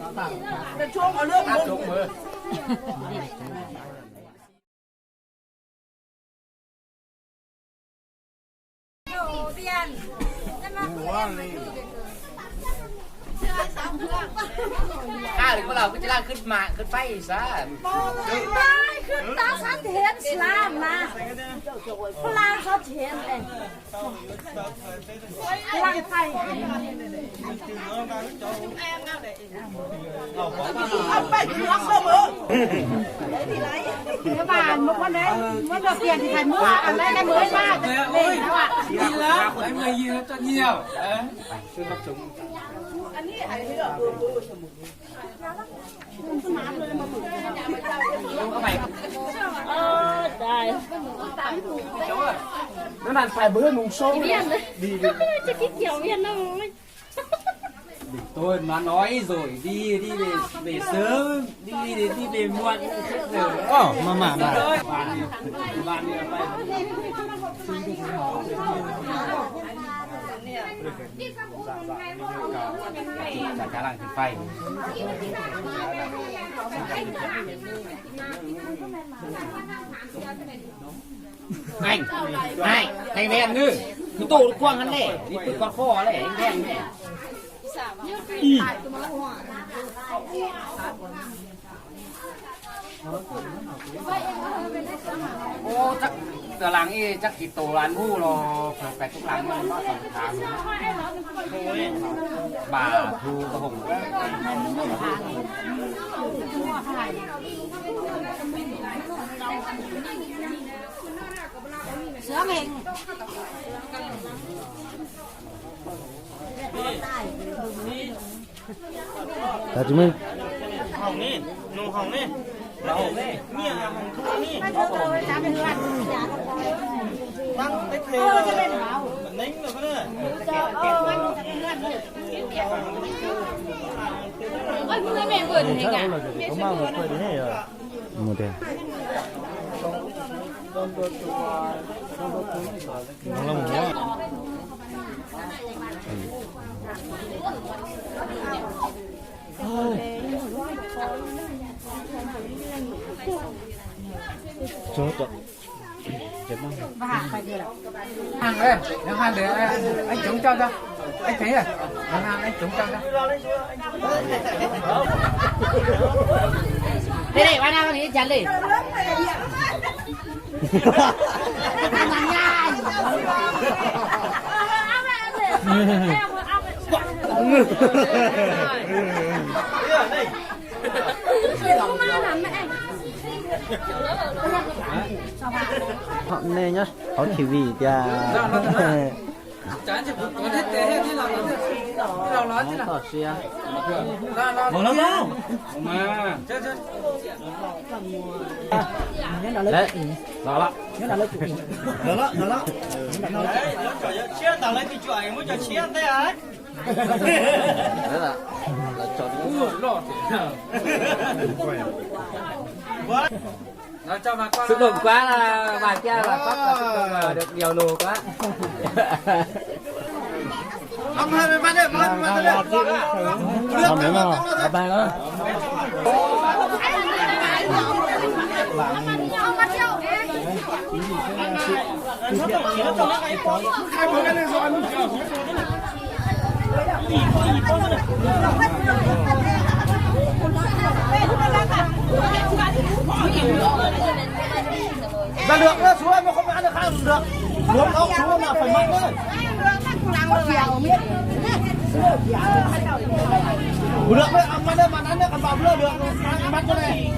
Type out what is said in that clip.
Qab li peb los kuj tsis laj khwb mam khwb faib xav. Khwb tau sab thiab xav mas. Plag sab thiab. Nếu mà một con đấy, muốn nộp tiền thì phải mua ở đây, đây mới ba. Nhiều. Nó đang phải bữa mùng sáu. Đi, đi. Tôi mà nói rồi, đi, đi về, về sớm, đi, đi, đi về muộn. Ồ, mà, mà, mà. Anh, anh, anh đen ngư. Cái tô nó quăng ăn lẻ, đi từ con kho lẻ, anh đen này. Ô, chắc tờ làng y chắc chỉ tổ làng ngu lo, phải, phải chúc làng ngu lo, phải tháng. Bà Thu có hùng. Sướng. Hồng ni, nụ hồng ni. Nụ hồng ni. Nyiaj hồng thu ni. Tăng tết thề. Nến rồi đó. Ôi, mưa mẹ vừa thì cả. Có mang một quầy đi hết rồi. Một đèn. Hàng đây, hàng để anh, anh chống cho cho. Anh thấy à? Hàng, hàng anh chống cho cho. Đây, đây, ba năm thì chắn đi. Hom nej nyob hauv T V tiag. Hmoob toj siab. Lawv los lawm. Lawv los lawm. Lawv los lawm. Lawv los lawm. Xúc động quá là bà kia là khóc là xúc động là được nhiều nụ quá. Không, không, không, không, không, không. Không, không, không, không. Ra được nữa, xuống mà không ăn được, không được. Xuống ốc, xuống là phải mặn đấy. Được đấy, ăn mặn đấy, mặn ăn đấy, còn vào được, được, ăn mặn cho này.